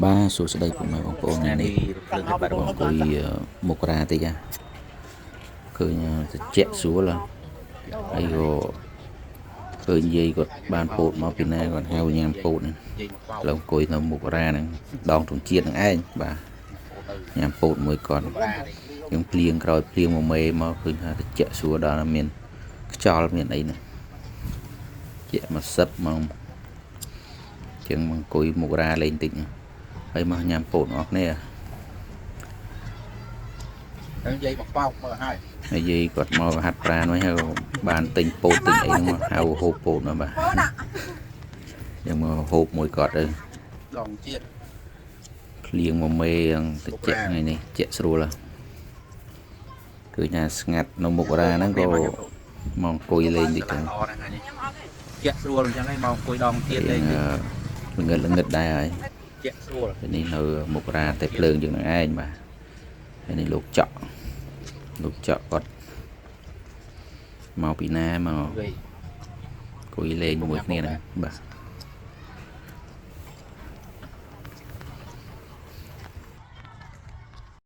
បាទសួស្តីពុកម៉ែបងប្អូន ថ្ងៃ ថ្ងៃ នេះ នេះ ភ្លើងទឹកបាត់ បង បង អង្គុយមករាតិចហ่ะឃើញត្រជាក់ស្រួលហ่ะហើយក៏ឃើញយាយគាត់បានពោតមកពីណាគាត់ហៅញ៉ាំពោតហ្នឹង និយាយមកបោក ឥឡូវអង្គុយនៅមុខរាហ្នឹងដងទងជាតិហ្នឹងឯងបាទញ៉ាំពោតមួយគាត់ ប្រានេះ យើងភ្លៀងក្រោយភ្លៀងមកមេមកឃើញថាត្រជាក់ស្រួលដល់មានខ្យល់មានអីហ្នឹងជាក់មកសឹបមកជាងមកអង្គុយមុខរាលេងតិចហ្នឹងហើយមកញ៉ាំពោតបងប្អូនគ្នា ហើយនិយាយមកបោកមើលហើយ ហើយយាយគាត់មកហាត់ប្រាណវិញហើយក៏បានទិញពោតទិញអីហ្នឹងមកហៅហូបពោតមកបាទយើងមកហូបមួយគាត់ទៅ ដងជាតិ ភ្លៀងមកមេហ្នឹងតិចថ្ងៃនេះជក់ស្រួលហ៎ឃើញថាស្ងាត់នៅមុខរាហ្នឹងក៏មកអង្គុយលេងតិចទៅ ល្អណាស់ថ្ងៃនេះជាក់ស្រួលអញ្ចឹងហើយមកអង្គុយដងជាតិលេង រៀងល្ងឹតល្ងឹតដែរហើយ ជាក់ស្រួល ពេលនេះនៅមុខរាតែភ្លើងយើងនឹងឯងបាទហើយនេះលោកចក់លោកចក់គាត់មកពីណាមក វិញ អង្គុយលេងជាមួយគ្នាហ្នឹងបាទ។